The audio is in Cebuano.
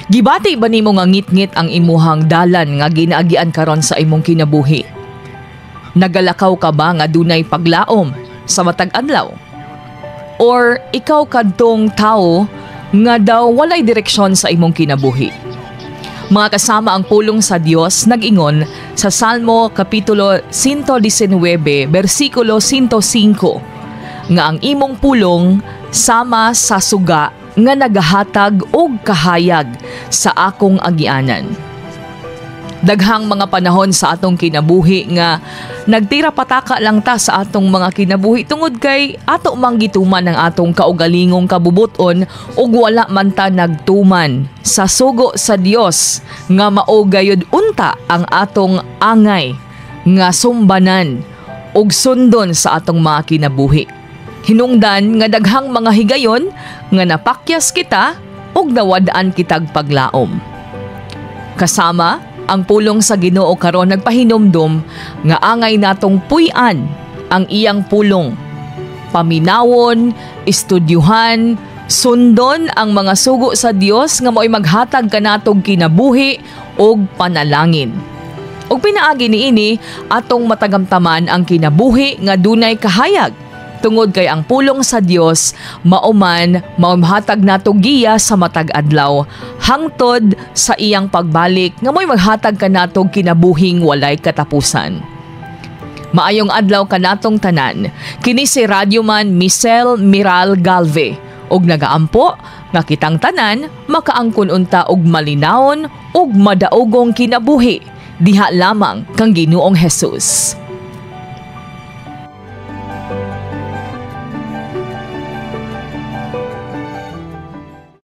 Gibati ba nimo nga ngitngit ang imuhang dalan nga ginaagian karon sa imong kinabuhi? Nagalakaw ka ba nga dunay paglaom sa matag adlaw? Or ikaw kadtong tao nga daw walay direksyon sa imong kinabuhi? Mga kasama, ang pulong sa Dios nag-ingon sa Salmo kapitulo 119 bersikulo 105 nga ang imong pulong sama sa suga nga nagahatag og kahayag sa akong agianan. Daghang mga panahon sa atong kinabuhi nga nagtira pataka lang ta sa atong mga kinabuhi tungod kay ato mang gituman ang atong kaugalingong kabubuton ug wala man ta nagtuman sa sugo sa Dios nga mao gayud unta ang atong angay nga sumbanan ug sundon sa atong mga kinabuhi. Hinungdan nga daghang mga higayon nga napakyas kita ug nawad-an kitag paglaom. Kasama, ang pulong sa Ginoo karon nagpahinumdom nga angay natong puy-an ang iyang pulong. Paminawon, estudyuhan, sundon ang mga sugo sa Dios nga mao'y maghatag kanatog kinabuhi ug panalangin. Ug pinaagi niini atong matagamtaman ang kinabuhi nga dunay kahayag tungod kay ang pulong sa Dios mao man maumhatag nato giya sa matag adlaw hangtod sa iyang pagbalik nga mo'y maghatag kanatog kinabuhing walay katapusan. Maayong adlaw kanatong tanan. Kini si Radyoman Michelle Miral Galve ug nagaampo nga kitang tanan makaangkon unta og malinawon ug madaogong kinabuhi diha lamang kang Ginoong Hesus.